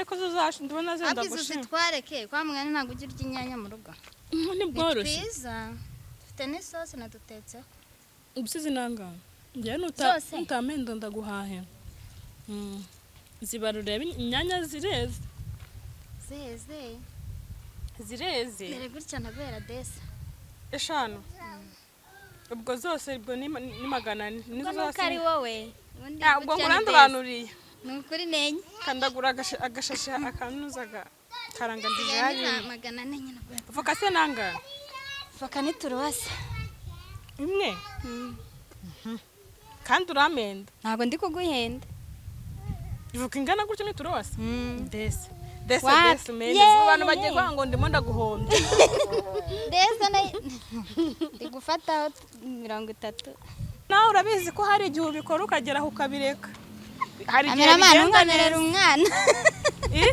Ariko zo zacu ndabona zenda Ariko izo gushira. Zitwareke kwa mugani, ntabwo ujya urya inyanya mu rugo. Ni Ni bworoshye. twiza, dufite n'isosi nadutetseho. Ubusizi nanga njyewe nuta Zose? Nutamenda ndaguhahira. Zibara urebe, inyanya zireze. Zeze. Zireze. Mbere gutya ntaguhera desa. Eshanu ubwo zose, ubwo ni 400 nizo Ubwo nuko zose. Ari wowe ubundi. Ah, ubwo Gutya ni desa. nguranduranuriye. Ni ukuri nenye. Kandagura agashashi akanuzaga karanga. Sigaye ni Ndizari. za 400 nyine ubwo. Voka se nanga? Voka ni turuwasa. Imwe kandi uramenda. Ntabwo ndi kuguhenda. Voka ingana gutyo ni turuwasa? Desi desi. What? Desi mende. Yeah, Abantu bagiye yeah. kuvuga ngo ndimo ndaguhombya. Desa ndi gufataho 30. Nawe urabizi ko hari igihe ubikora ukagera aho ukabireka, hari igihe Kameramani, bigenda ntukamerera neza. umwana. Eh?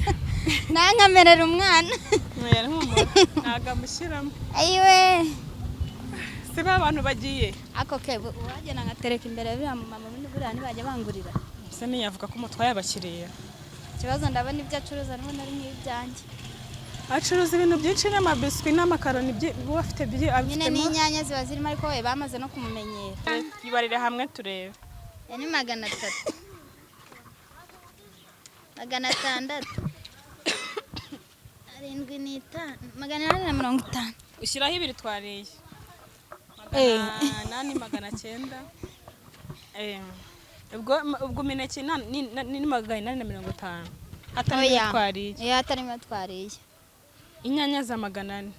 Nankamerera umwana. Oya, ntihumure, ntabwo amushyiramo. Ayiwe. Si ba bantu bagiye. Ako ke uwagenda nkatereka imbere ya biriya mumama, ubundi buriya ntibajya bangurira. Ese ntiyavuga ko umutwaye abakiriya? Ikibazo ndabona ibyo acuruza n'ubundi ari nk'ibyanjye. Acuruza ibintu byinshi n'amabiswi n'amakaroni uba afite biri Nyine. Abifitemo. N'inyanya ziba zirimo, ariko we bamaze no kumumenyera. Yibarire hamwe turebe. Ya ni 300, 600, 75, 850. Ushyiraho ibiri twariye. Eh. 800, 900. Ubwo imineke ni 850 atari Oya. twariye. Iyo atarimo twariye. Inyanya za 400.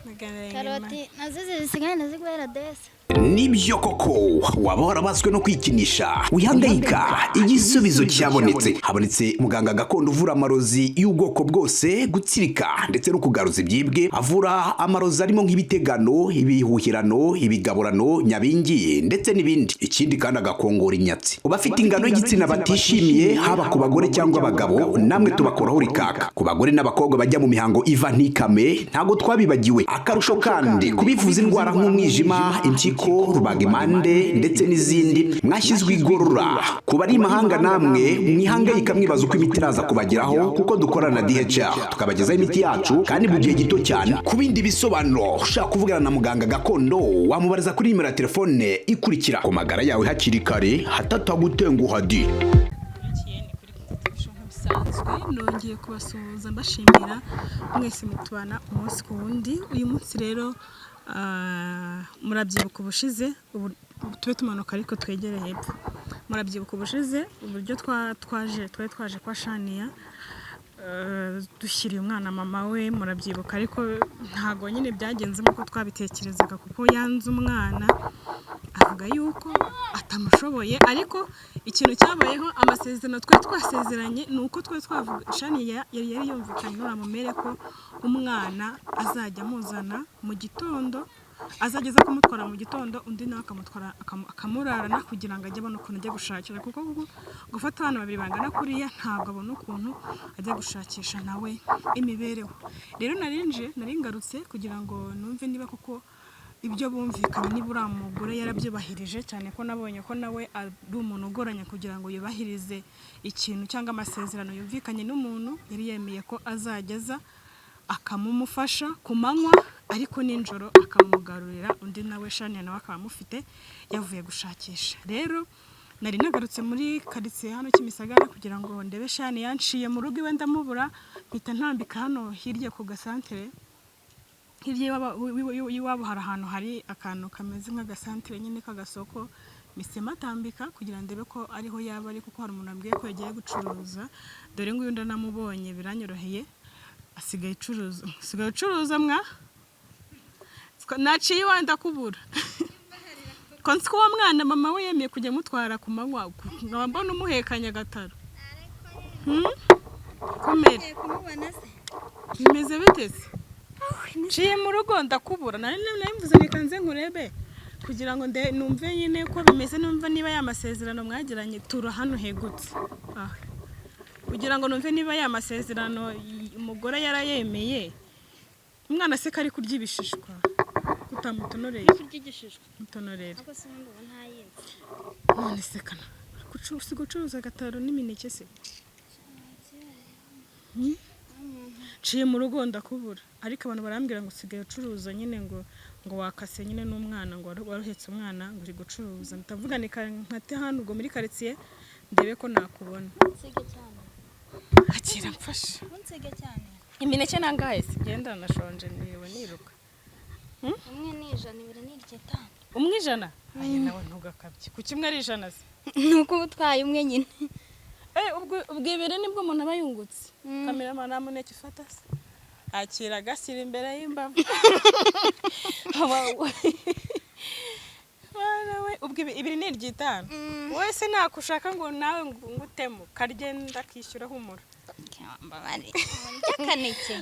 700. Karoti nazo zisigaye ndaziguhera desa. Nibyo koko, waba warabaswe no kwikinisha, wihangayika, igisubizo cyabonetse. Habonetse muganga gakondo uvura amarozi y'ubwoko bwose, gutsirika ndetse no kugaruza ibyibwe. Avura amarozi arimo nk'ibitegano, ibihuhirano, ibigaburano, nyabingi ndetse n'ibindi. Ikindi kandi agakongora inyatsi. Uba afite ingano y'igitsina batishimiye, haba ku bagore cyangwa abagabo, namwe tubakoraho rikaka. Ku bagore n'abakobwa bajya mu mihango iva ntikame, ntabwo twabibagiwe. Akarusho kandi kubivuza indwara nk'umwijima, impyiko, rubagimpande ndetse n'izindi, mwashyizwe igorora. Ku bari imahanga namwe mwihangayika mwibaza uko imiti iraza kubageraho, kuko dukorana na DHL tukabagezaho imiti yacu kandi mu gihe gito cyane. Ku bindi bisobanuro, ushaka kuvugana na muganga gakondo, wamubariza kuri nimero ya telefone ikurikira. Ku magara yawe hakiri kare hatatagutenguha di. Nkurikiye ni kuri Television nk'ibisanzwe, nongeye kubasuhuza mbashimira mwese mutubana umunsi ku wundi. Uyu munsi rero, murabyibuka ubushize, ubu tube tumanuka ariko twegere hepfo. Murabyibuka ubushize uburyo twaje, twari twaje kwa Shaniya, dushyiriye umwana mama we, murabyibuka. Ariko ntabwo nyine byagenze nk'uko twabitekerezaga, kuko yanze umwana avuga yuko atamushoboye. Ariko ikintu cyabayeho, amasezerano twari twasezeranye ni uko twari twavuga, Shaniya yari yumvikanye n'uriya mumere ko umwana azajya amuzana mu gitondo, azajya aza kumutwara mu gitondo, undi nawe akamutwara akamurarana kugira ngo ajye abona ukuntu ajya gushakira, kuko gufata abana babiri bangana kuriya ntabwo abona ukuntu ajya gushakisha nawe imibereho. Rero narinje, nari ngarutse kugira ngo numve niba koko ibyo bumvikanye, niba uriya mugore yarabyubahirije, cyane ko nabonye ko nawe ari umuntu ugoranye kugira ngo yubahirize ikintu cyangwa amasezerano yumvikanye n'umuntu. Yari yemeye ko azageza akamumufasha ku manywa, ariko nijoro akamugarurira undi nawe, Shaniya nawe akaba amufite yavuye gushakisha. Rero nari nagarutse muri karitsiye hano Kimisagara kugira ngo ndebe Shaniya, yanciye mu rugo iwe ndamubura, mpita ntambika hano hirya ku gasantere. Hirya y'iwabo hari ahantu hari akantu kameze nk'agasantere nyine k'agasoko, mpise matambika kugira ngo ndebe ko ariho yaba ari, kuko hari umuntu wambwiye ko yagiye gucuruza. Dore nguyu ndanamubonye, biranyoroheye. Asigaye ucuruza, usigaye ucuruza mwa? Naciye iwawe ndakubura, ko nzi ko uwo mwana mama we yemeye kujya amutwara ku manywa, nkaba mbona umuhekanye agataro. Komera. Kumubona se? Bimeze bite se? Nciye mu rugo ndakubura, nari mvuze reka nze nkurebe kugira ngo numve nyine ko bimeze, numve niba ya masezerano mwagiranye. Tura hano hegutse aha kugira ngo numve niba ya masezerano umugore yarayemeye. Umwana se kari kurya ibishishwa kutamutonoreye? Kurya igishishwa. Mutonorere. Ariko se ubundi ubu ntayinzi. None se kana usiga ucuruza agataro n'imineke se? Nciye mu rugo ndakubura, ariko abantu barambwira ngo usigaye ucuruza nyine, ngo wakase nyine n'umwana, ngo waruhetse umwana, ngo uri gucuruza. Ndavuga ni nkate hano ubwo muri karitsiye ndebe ko nakubona. Unsige cyane. Akira mfasha. Unsige cyane. Imineke nangahe se? Genda nashonje niriwe niruka. Umwe ni 100, ibiri ni 5. Umwe 100? Aya nawe ntugakabye, ku kimwe ari 100 se? Ni uko uba utwaye umwe nyine. Ubwo ibiri nibwo umuntu aba yungutse. Kameramani nta muneke ufata se? Akira agashyira imbere y'imbavu. Ubwo ibiri ni 5. Wese nakushaka ngo nawe ngutemo karye ndakishyura humura.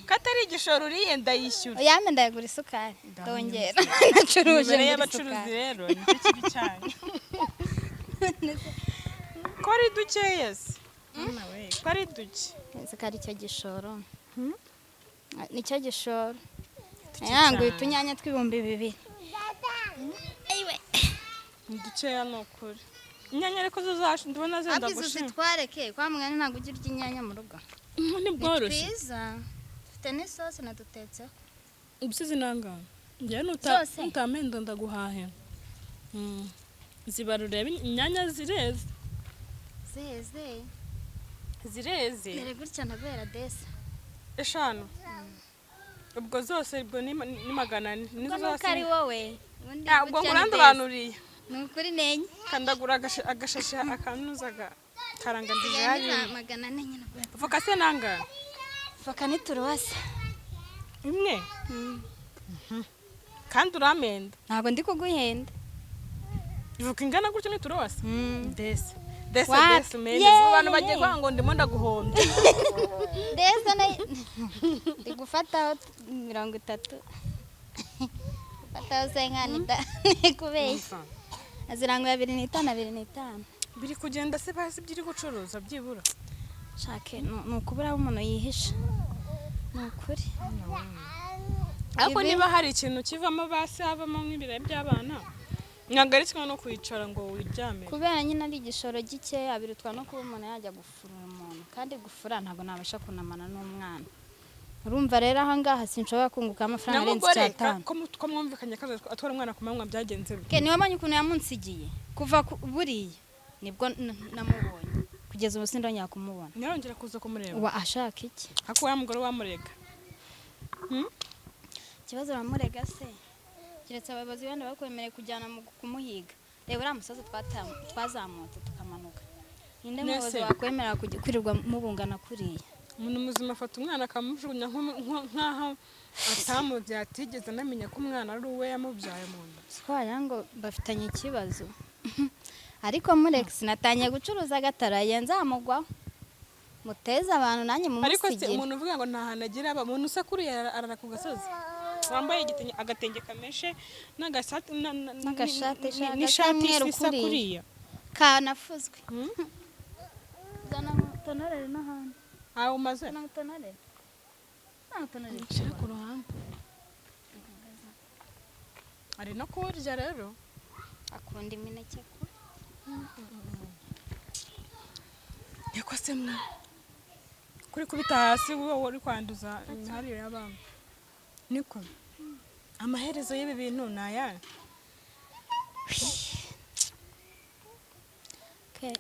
Katari igishoro uriye ndayishyura. Yambe ndayagura isukari. Ndongera. Nacuruje imbere y'abacuruzi rero nicyo kibi cyane. Ko ari duke se? Ko ari duke. Isukari cyo gishoro. Nicyo gishoro. Yanguye utunyanya tw'2000. Ayiwe. Dukeya ni ukuri. Inyanya ariko zo zacu ndabona zenda gushira. Zitwareke kwa mwana, ntabwo ujya urya inyanya mu rugo. Ni bworoshye. Twiza. Dufite n'isosi nadutetseho. Ibisizi nangana. Njye nutamenda ndaguhahira. Zibarureba inyanya zireze. Zeze. Zireze. Mere gutya nagwera desa. 5. Ubwo zose ubwo ni 400. Nizo zose. Ari wowe. Ubwo ngurandubanuriye. Ni ukuri nenye. Kandagura agashashi akanuzaga karanga ndizari. 400 nyine. Voka se nanga? Voka ni turuwasa. Imwe? Kandi uramenda. Ntabwo ndi kuguhenda. Voka ingana gutyo ni turuwasa? Dese. Dese dese mende. Abantu bagiye kwanga ngo ndimo ndaguhombya. Dese ndi gufataho 30. Fataho 50 nikubeshya. Azirango 25 25. Biri kugenda se bazi byiri gucuruza byibura. Shake ni ukubura aho umuntu yihisha. Ni ukuri. Ariko niba hari ikintu kivamo basi habamo nk'ibirayi by'abana. Ntagaritswe no kwicara ngo wiryame. Kubera nyine ari igishoro gikeya birutwa no kuba umuntu yajya gufura umuntu, kandi gufura ntabwo nabasha kunamana n'umwana. Urumva rero aha ngaha sinshobora kunguka amafaranga arenze 5. Ko mwumvikanye kaza atwara umwana ku manywa byagenze bite? Ke niwe manye ukuntu yamunsigiye kuva buriya nibwo namubonye kugeza ubu sindongera kumubona. Nyarongera kuza kumureba. Wa ashaka iki? Hako ya mugore wamurega. Ikibazo bamurega se? Kiretse abayobozi bandi bakwemereye kujyana mu kumuhiga. Reba uriya musozi twazamutse tukamanuka. Ninde muyobozi wakwemera kwirirwa mubungana kuriya? Umuntu muzima afata umwana akamujugunya nk'aho atamubyaye, atigeze anamenya ko umwana ari uwe yamubyaye mu nda. Twara ngo bafitanye ikibazo. Ariko mureka sinatangiye gucuruza agatara nzamugwaho. Muteze abantu nanjye mumusigire. Ariko se umuntu uvuga ngo nta hantu agira aba, umuntu usa kuriya arara ku gasozi. Wambaye igitenge agatenge kameshe n'agashati n'ishati isa kuriya. Kanafuzwe. Zana tonarere n'ahandi. Aho umaze? Tonarere. Tonarere. Shira ku ruhande. Ari no kurya rero. Akunda imineke ko. Yako se mwa. Kuri kubita hasi wowe uri kwanduza imihari y'abana. Niko. Amaherezo y'ibi bintu naya.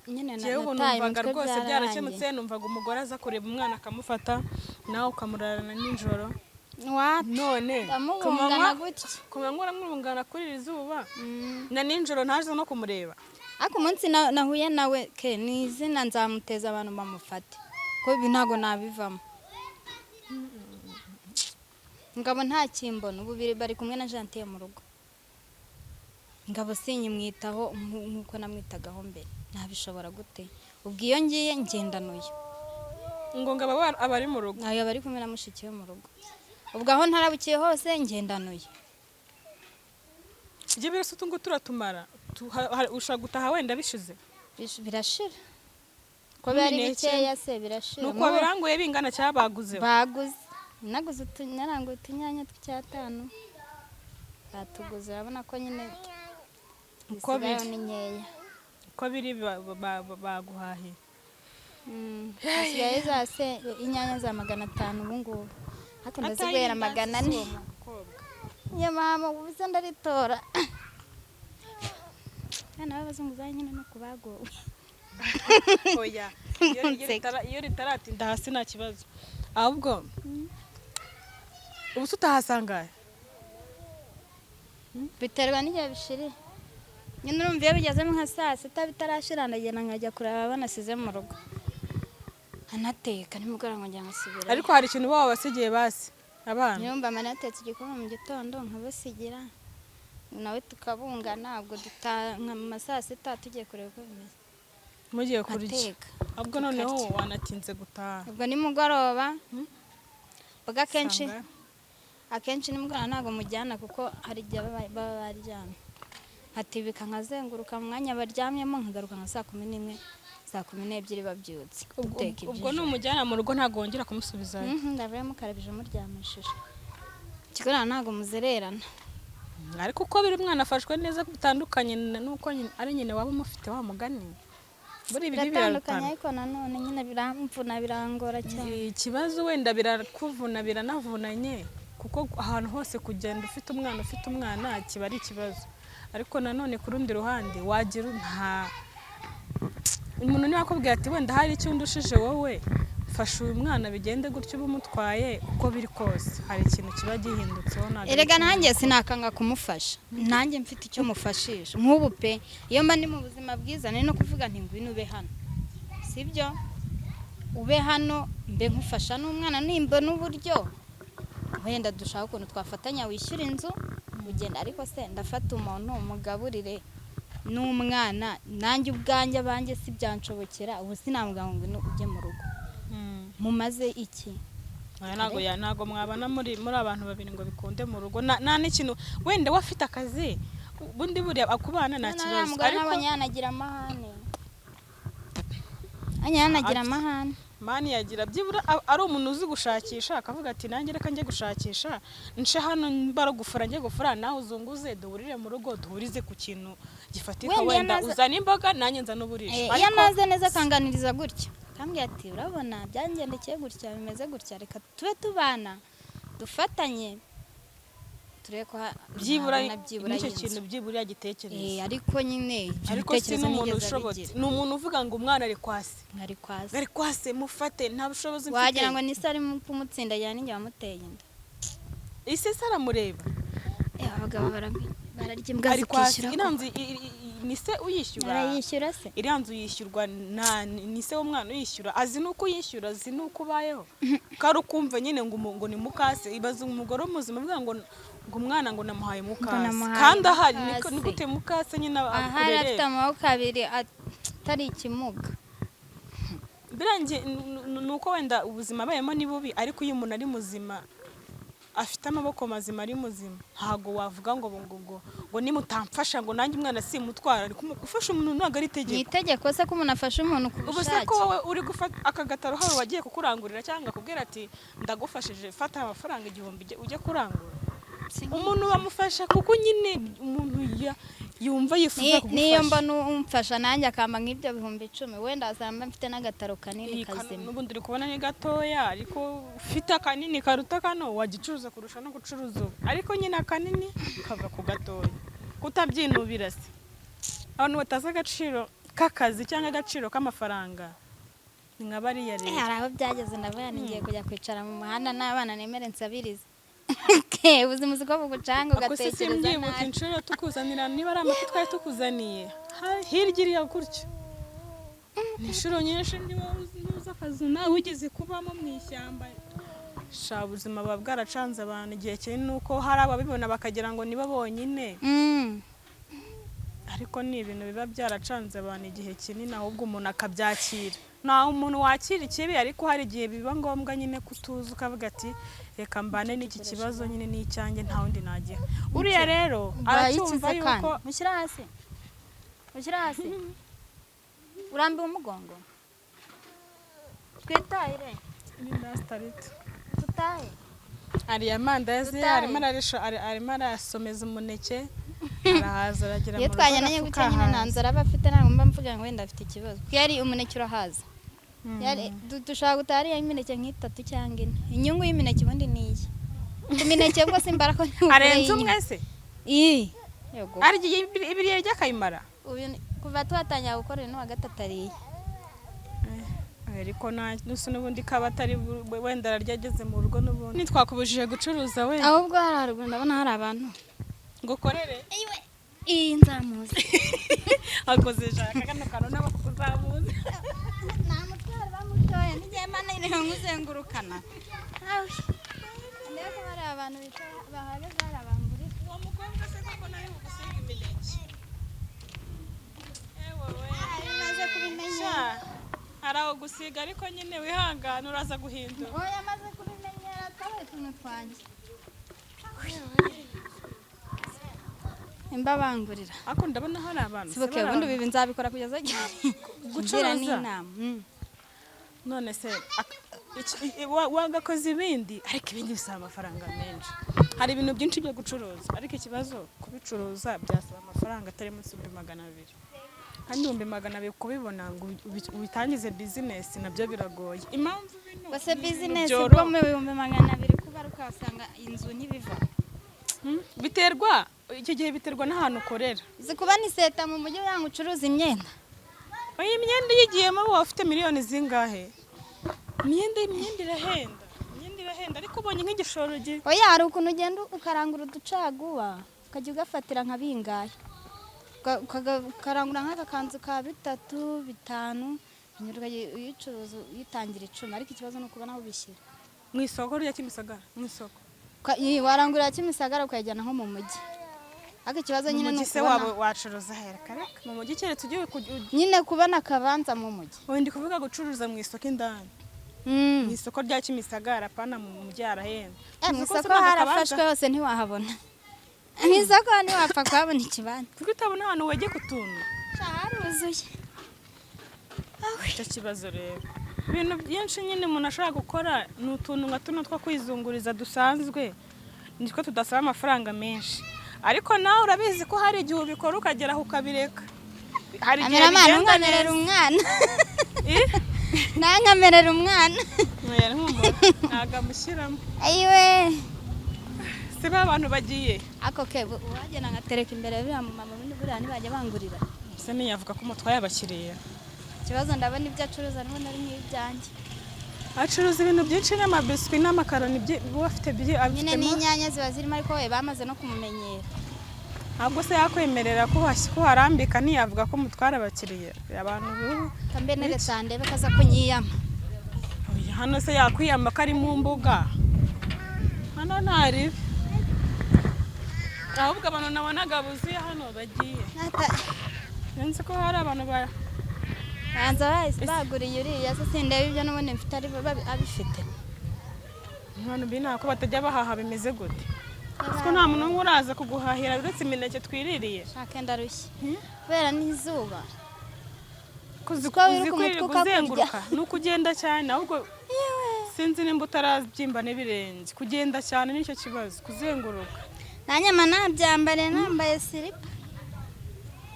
Nyine numvaga rwose byarakemutse, numvaga umugore aza kureba umwana akamufata nawe ukamurarana nijoro. None kumanywa uramwungana kuri iri zuba na nijoro ntaje no kumureba. Ariko umunsi nahuye nawe ke ni izina nzamuteza abantu bamufate ko ibi ntago nabivamo. Ngabo nta kimbona ubu bari kumwe na Gentille mu rugo. Ngabo sinyimwitaho nkuko namwitagaho mbere. Nabishobora gute? Ubwo iyo ngiye ngendanuye. Ngo ngabo abari mu rugo. Nayo bari kumwe na mushiki we mu rugo. Ubwo aho ntarabukiye hose ngendanuye. Ibyo birose tungo turatumara. Ushaka gutaha wenda bishize. Birashira. Ko bari bikeya se birashira. Nuko biranguye bingana cyabaguze. Baguze. Naguze naranguye utunyanya tw'icyatanu. Batuguze urabona ko nyine uko biri ni nkeya. Uko biri baguhahiye. Hasigaye za se inyanya za 500 ubu ngubu, ariko ndaziguhera 400. Nyamama ubusa ndaritora. Abana b'abazunguzayi nyine no kubagowe. Oya, iyo ritaratinda hasi nta kibazo. Ahubwo ubu se utahasanga? Biterwa n'igihe bishiriye nyine. Urumva iyo bigezemo nka saa sita bitarashira, ndagenda nkajya kureba banasize mu rugo, anateka nimugoroba nkongera nkasubirayo. Ariko hari ikintu uba wabasigiye basi abana? Nyumva mama natetse igikoma mu gitondo nkabasigira, nawe tukabungana, ubwo dutaha nka mu ma saa sita tugiye kureba uko bimeze. Mugiye kurya? Nkateka. Ahubwo noneho Tukarya. wanatinze gutaha. Ubwo nimugoroba, ubwo akenshi Usanga- akenshi nimugoroba ntabwo mujyana, kuko hari igihe baba baryamye, nkatibika nkazenguruka mu mwanya baryamyemo, nkagaruka nka saa 11, saa 12 babyutse, duteka Ubwo iby'ijoro. numujyana mu rugo ntabwo wongera kumusubizayo? Ndabura mukarabije muryamishije, ikigoroba ntabwo muzererana. Ariko uko biri, umwana afashwe neza bitandukanye n'uko ari nyina waba umufite wa mugani. Buri ibi Biratandukanye. Birarutana. Ariko nanone nyine biramvuna, birangora cyane. Ikibazo wenda birakuvuna, biranavunanye, kuko ahantu hose kugenda ufite umwana kiba ari ikibazo. Ariko nanone ku rundi ruhande wagira nta umuntu niba akubwira ati wenda hari icyo undushije wowe, fasha uyu mwana bigende gutyo, uba umutwaye. Uko biri kose hari ikintu kiba gihindutseho, ntabwo ari Erega kimwe. Nanjye sinakanga kumufasha, nanjye mfite icyo mufashisha. Nk'ubu pe, iyo mba ndi mu buzima bwiza nari no kuvuga nti ngwino ube hano, sibyo? Ube hano mbe nkufasha n'umwana, nimba n'uburyo wenda dushaka ukuntu twafatanya wishyura inzu ugenda. Ariko se ndafata umuntu mugaburire n'umwana, nanjye ubwanjye abanjye si byanshobokera. Ubu sinamubwira ngo ngwino ujye mu rugo, mumaze iki? Oya, ntabwo mwabana muri abantu babiri ngo bikunde mu rugo. Nta n'ikintu wenda we afite akazi, ubundi buriya akubana nta Noneho kibazo. uriya mugore Ariko nabonye yanagira amahane, yanagira amahane. Mani yagira byibura ari umuntu uzi gushakisha, akavuga ati nanjye reka njye gushakisha, nce hano mbara gufura, njye gufura, nawe uzunguze, duhurire mu rugo, duhurize ku kintu gifatika. Wenda iyo Wenda uzana imboga, nanjye nzana uburisho. Iyo Ariko naze neza akanganiriza gutya, akambwira ati urabona byangendekeye gutya, bimeze gutya, reka tube tubana dufatanye turebe ko byibura nabona byibura n'icyo y'inzu. kintu byibura yagitekereza. Ariko nyine ibyo Ariko si bitekerezo n'umuntu nigeze ushobotse, abigira. ni umuntu uvuga ngo umwana ari kwase. Ari kwase. Ari kwase, mufate, nta bushobozi mfite. Wagira ngo ni se arimo kumutsinda, ninjye wamuteye inda. Isi se aramureba? Abagabo bararya imbwa Ari kwase. zikishyura Iriya nzu ni se uyishyura? Arayishyura se. Iriya nzu yishyurwa na ni se w'umwana uyishyura, azi n'uko uyishyura, azi n'uko ubayeho, kari ukumva nyine ngo ngo ni mukase. Ibaze umugore muzima avuga ngo umwana ngo namuhaye mukase, Namuhaye kandi ahari mukase. Ni gute mukase nyine Ahari akurerera? afite amaboko abiri, atari ikimuga. Birangiye ni uko wenda ubuzima abayemo ni bubi, ariko iyo umuntu ari muzima, afite amaboko mazima, ari muzima, ntabwo wavuga ngo nimutamfasha ngo nanjye umwana simutwara. Ariko gufasha umuntu ntabwo ari Ni itegeko. itegeko se ko umuntu afasha umuntu ku Ubu se bushake? ko wowe uri gufata aka gataro, hari wagiye kukurangurira cyangwa akubwira ati ndagufashije, fata amafaranga 1000 ujye kurangura? Umuntu bamufasha kuko nyine umuntu yumva yifuza Niyo kugufasha. mbona umfasha nanjye akampa nk'ibyo 10,000, wenda wasanga mfite n'agataro kanini Iyi kano- kazima. N'ubundi uri kubona ni gatoya, ariko ufite akanini karuta kano wagicuruza kurusha no gucuruza ubu. Ariko nyine akanini kava ku gatoya, kutabyinubira se? Abantu batazi agaciro k'akazi cyangwa agaciro k'amafaranga ni nka bariya rero. Hari aho byageze ndavuga nti ngiye kujya kwicara mu muhanda n'abana, nemere nsabirize. Ubuzima uzi ko bugucanga, Ako se ugatekereza simbyibuka nabi. inshuro tukuzanira, niba ari amata twari tukuzaniye hirya iriya gutyo, ni inshuro nyinshi. Niba uzi akazu nawe wigeze kubamo mu ishyamba sha, ubuzima buba bwaracanze abantu igihe kinini, nuko hari ababibona bakagira ngo nibo bonyine, ariko ni ibintu biba byaracanze abantu igihe kinini, ahubwo umuntu akabyakira. Nta umuntu wakira ikibi, ariko hari igihe biba ngombwa nyine kutuza ukavuga ati reka mbane n'iki kibazo, nyine ni icyanjye, nta wundi nagiha. Uriya rero aracyumva Bayikize kandi. yuko Mushyira hasi, mushyira hasi, urambiwe umugongo, twitahire. Tutahe. Ariya amandazi. Dutahe. Arimo ararisha, arimo arasomeza umuneke, arahaza, aragera Iyo mu rugo twajyanye gutya nyine nta arafuka. nzara aba afite, ntabwo mba mvuga ngo wenda afite ikibazo, kuko iyo ari umuneke urahaza. Dushobora gutaha ariya imineke nk'itatu cyangwa ine. Inyungu y'imineke ubundi ni iyi. Ku mineke bwo simbara ko ntiwukure. Arenze umwe se? Iyi. Yego. Arya ibiriye ry'akayimara. Kuva twatangira gukora uyu ni uwa gatatu ariye. Ariko nta nusu n'ubundi kaba atari wenda ararya ageze mu rugo n'ubundi. Ntitwakubujije gucuruza we. Ahubwo hari haruguru ndabona hari abantu. Ngo ukorere. Iyi nzamuzi. Akoze jaka kano kantu n'abakuzamuza. Nta mutwaro bamutoye n'igihe mana iri nkuzengurukana. Ndebe ko hari abantu bicaye bahagaze hari abangurira. Uwo mukobwa se koko nawe bugusiga imineke. Ewe we. Maze kubimenyera. Sha, hari aho gusiga ariko nyine wihangane uraza guhindura. Oya maze kubimenyera twabaye utuntu twanjye. Imba bangurira. Ariko ndabona hari abantu. Sibuke ubundi ibi nzabikora kugeza ryari? Gucuruza? Ngira n'inama. None se wagakoze ibindi ariko ibindi bisaba amafaranga menshi. Hari ibintu byinshi byo gucuruza ariko ikibazo kubicuruza byasaba amafaranga atari munsi y'ibihumbi 200. Kandi 200,000 kubibona ngo ubitangize bizinesi nabyo biragoye. Impamvu bino Bose ni ibintu bizinesi byoroha. bwo mu 200,000 kuba ukahasanga inzu ntibiva. Biterwa icyo gihe biterwa n'ahantu ukorera. Uzi kuba ni seta mu mujyi uranga ucuruza imyenda. Oya imyenda uyigiyemo uba ufite miliyoni zingahe? Imyenda irahenda. Imyenda irahenda ariko ubonye nk'igishoro Oya hari ukuntu ugenda ukarangura uducaguwa ukajya ugafatira nka bingahe. Ukarangura nk'aka kanzu ka 3 5 ukajya uyicuruza uyitangira 10 ariko ikibazo ni ukubona aho ubishyira. Mu isoko rya Kimisagara, mu isoko. Warangurira Kimisagara ukayijyana nko mu mujyi. Ariko ikibazo nyine ni se ukubona wacuruza hera kareka. Mu mujyi keretse ugiye nyine kubona akabanza mu mujyi. Oya ndi kuvuga gucuruza mu isoko indani. Mu isoko rya Kimisagara apana mu mujyi harahenda. Mu isoko harafashwe hose ntiwahabona. Mu isoko ntiwapfa kuhabona ikibanza. Kuko utabona ahantu wegeka utuntu. Haruzuye. Icyo kibazo rero. Ibintu byinshi nyine umuntu ashobora gukora ni utuntu nka tuno two kwizunguriza dusanzwe. Nitwo tudasaba amafaranga menshi. Ariko nawe urabizi ko hari igihe ubikora ukagera aho ukabireka. Hari igihe bigenda neza. Umwana. Nankamerera umwana. Ntabwo amushyiramo. Ayiwe. Si ba bantu bagiye. Ako ke uwagenda nkatereka imbere buriya mu mama buriya ntibajya bangurira. Se ntiyavuga ko umutwaye abakiriya. Ikibazo ndabona ibyo acuruza n'ubundi ari nk'ibyanjye. Acuruza ibintu byinshi n'amabiswi n'amakaroni afite nyine n'inyanya ziba zirimo ariko we bamaze no kumumenyera. Ntabwo se yakwemerera ko harambika ntiyavuga ko umutwara abakiriya. Abantu bubu. Kambe neretse ndebe kaza kunyiyama. Hano se yakwiyama ko ari mu mbuga. Hano ntari. Ahubwo abantu nabonaga buzuye hano bagiye. Nzi ko hari abantu ba banza baguriye uriya se sindeba ibyo n'ubundi mfite ari abifite. Abantu bina ko batajya bahaha bimeze gute? Kuko nta muntu n'umwe uraza kuguhahira uretse imineke twiririye. Shaka ndarushye. Kubera n'izuba. Kuzenguruka nuko ugenda cyane ahubwo sinzi nimba utarabyimba n'ibirenge. Kugenda cyane nicyo kibazo, kuzenguruka. Nanyama nabyambare nambaye silipa.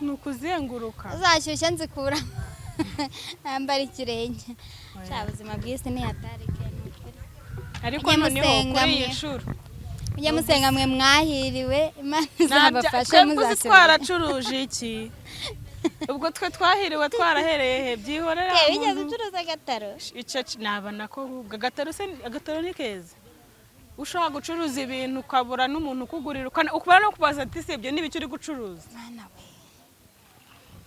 Nukuzenguruka. Uzashyushye nzikura. Nambara ikirenge. Cya buzima bw'isi ni hatarike nukuri. Ariko noneho kuri iyi nshuro mujye musenga mwe mwahiriwe Imana izabafashe muzasubira. Twaracuruje iki? Ubwo twe twahiriwe twarahereye he byihorera. Wigeze ucuruza agataro? Icyo nabona ko agataro se agataro ni keza. Ushobora gucuruza ibintu ukabura n'umuntu ukugurira ukubara no kubaza ati se ibyo ni ibiki uri gucuruza? Mana we.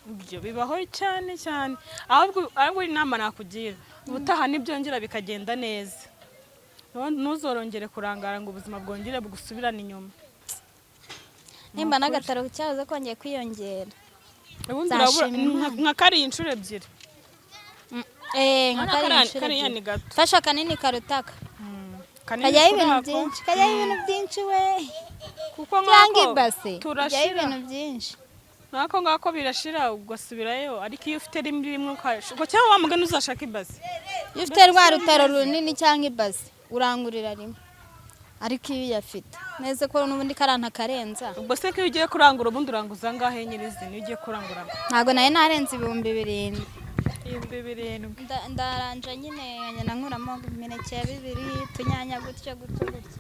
Ibyo bibaho cyane cyane. Ahubwo inama nakugira ubutaha nibyongera bikagenda neza. Ntuzorongere kurangara ngo ubuzima bwongere bugusubirane inyuma. Nimba n'agataro cyaza kongeye kwiyongera. Ubundi urabura nka kariya inshuro ebyiri. Nka kariya inshuro ebyiri. Fasha kanini karutaka. Kajyaho ibintu byinshi, kajyaho ibintu byinshi we. Kuko nk'ako turashira ibintu byinshi. Nk'ako ngako birashira ugasubirayo ariko iyo ufite rimwe rimwe ukashaka cyangwa wa mugani uzashaka ibase. Iyo ufite rwa rutaro runini cyangwa ibase urangurira rimwe. Ariko iyo uyafite neze ko n'ubundi karanta karenza. Ubwo se ko iyo ugiye kurangura ubundi uranguza angahe nyirizina iyo ugiye kurangura? Ntabwo nayo narenze 7,000. 7,000. Ndaranja nyine nkagenda nkuramo imineke ya 2, utunyanya gutyo gutyo gutyo,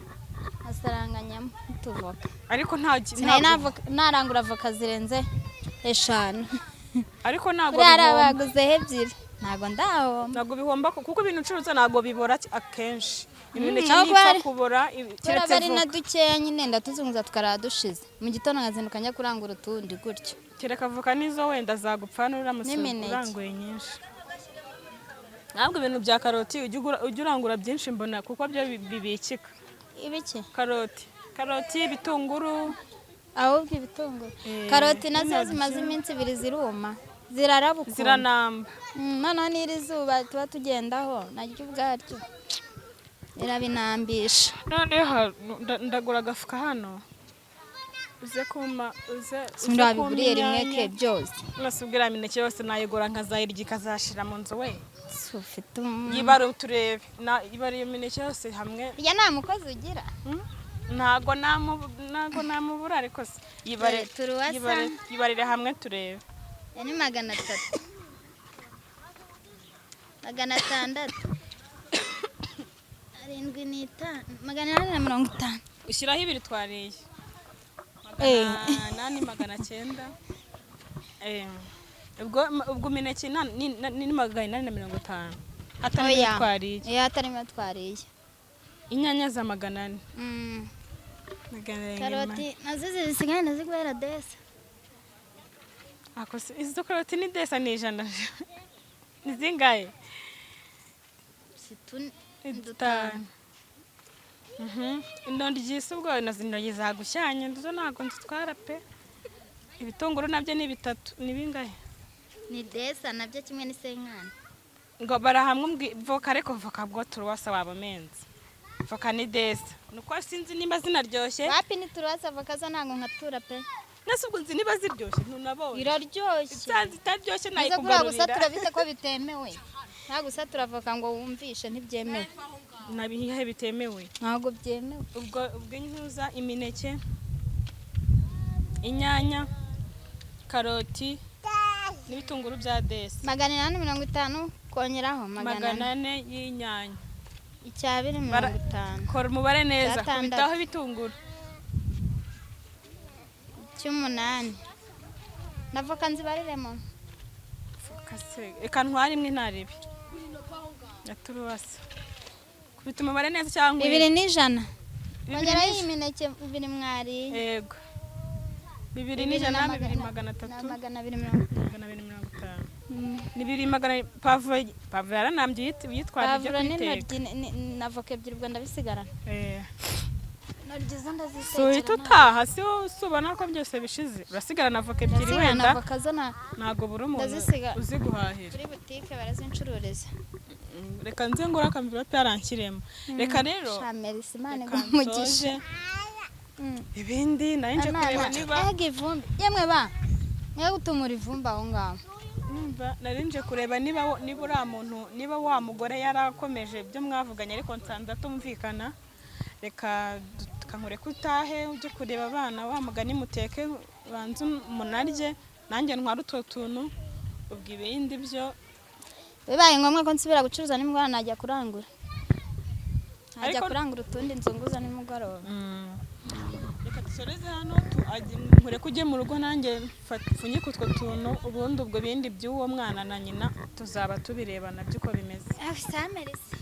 nkasaranganyamo utuvoka. Ariko nta Sinari narangura avoka zirenze 5. Ariko ntabwo Buriya hari bihomba. abaguzeho 2, ntabwo ndahomba. Ntabwo bihomba kuko ibintu ucuruza ntabwo bibora akenshi. Imineke Aho ntipfa kubera kubora kubera keretse ari na voka. dukeya nyine ndatuzunguza tukarara dushize, mu gitondo nkazinduka njya kurangura utundi gutyo. Kereka voka nizo wenda zagupfana uramutse N'imineke. uranguye nyinshi. Ntabwo ibintu bya karoti ujya urangura byinshi mbona, kuko byo bibikika. Ibiki? Karoti, ibitunguru. Ahubwo ibitunguru, karoti nazo n'intoryi. zimaze iminsi 2 ziruma, ziraraba ukuntu. Ziranamba. Noneho n'iri zuba tuba tugendaho naryo ubwaryo rirabinambisha. Noneho ndagura agafuka hano, uze kuma uze uze Sindabiguriye kumpa rimwe inyanya. ke byose. Nose ubwo iriya mineke yose nayigura nkazayirya ikazashira mu nzu we? Si ufite Yibare turebe, ibara iyo mineke yose hamwe. Irya nta mukozi ugira. Ntago namubura, ariko se yibare. Turuwasa. Yibarire hamwe turebe. Ya ni 300, 600, 75, 850. Ushyiraho ibiri twariye. 800, 900. Ubwo imineke ni 850 hatarimo Oya. twariye. Iyo hatarimo twariye. Inyanya za 400. 700. Karoti nazo zisigaye ndaziguhera desa. Ako se, izo karoti ni desa ni 100, ni zingahe? Si Ni 5. Intoryi si ubwo nazo intoryi zagushyanye, zo ntabwo nzitwara pe. Ibitunguru nabyo ni 3, ni bingahe? Ni desa nabyo kimwe ni senkani. Ngo barahamwe voka, ariko voka bwo turuwasa waba menzi, voka ni desa, nuko sinzi niba zinaryoshye. Wapi, ni turuwasa, avoka zo ntabwo nkatura pe. Nase ubwo nzi niba ziryoshye, ntunabonye? Iraryoshye. Isanze itaryoshye Nizo kuriya nayikugarurira. gusatura bite ko bitemewe? Nta gusatura avoka ngo wumvishe, ntibyemewe. Nabihe bitemewe? Ntabwo byemewe. Ubwo intuza, imineke, inyanya, karoti n'ibitunguru bya desi. 850 kongeraho 400. 400 y'inyanya. Icyabiri 50. Kora umubare neza. Icyatandatu. Kubitaho ibitunguru. Cy'umunani na voka nzibariremo. Voka se, reka ntware imwe ntaribi ya turuwasa. Kubita umubare neza cyangwa 2 100. Bibiri Kongeraho n'ijana. iyi mineke ibiri mwariye. Yego, 2 100, 2 300. Na 250. 250 ni 2 200. Pavuro yaranambye, uyitwara ibyo Pavuro kuyiteka. n'intoryi na voka ebyiri, ubwo ndabisigarana. Intoryi zo Si uhita ndazitekera. utaha, si wowe si ubona ko byose bishize, urasigarana voka ebyiri. Ndasigarana Wenda voka zo na ntabwo buri umuntu Ndazisiga. uzi guhahira. Kuri butike barazincururiza. Reka nze ngure akamvirope yaranshyiremo, reka rero. Sha merci, Imana Reka iguhe umugisha. nsoje. Ibindi nari nje kureba niba Ega ivumbi yemwe, ba mwe gutumura ivumbi aho ngaho. Numva nari nje kureba niba uriya muntu, niba wa mugore yarakomeje ibyo mwavuganye, ariko nsanze atumvikana. Reka nkureke utahe ujye kureba abana, wa mugani muteke banze munarye, nanjye ntware utwo tuntu, ubwo ibindi byo Bibaye ngombwa ko nsubira gucuruza nimugoroba, najya kurangura, najya kurangura utundi nzunguza nimugoroba. Reka dusoreze hano, nkureke ujye mu rugo, nanjye mfunyike utwo tuntu, ubundi ubwo bindi by'uwo mwana na nyina tuzaba tubireba nabyo uko bimeze. Ah, ça merci.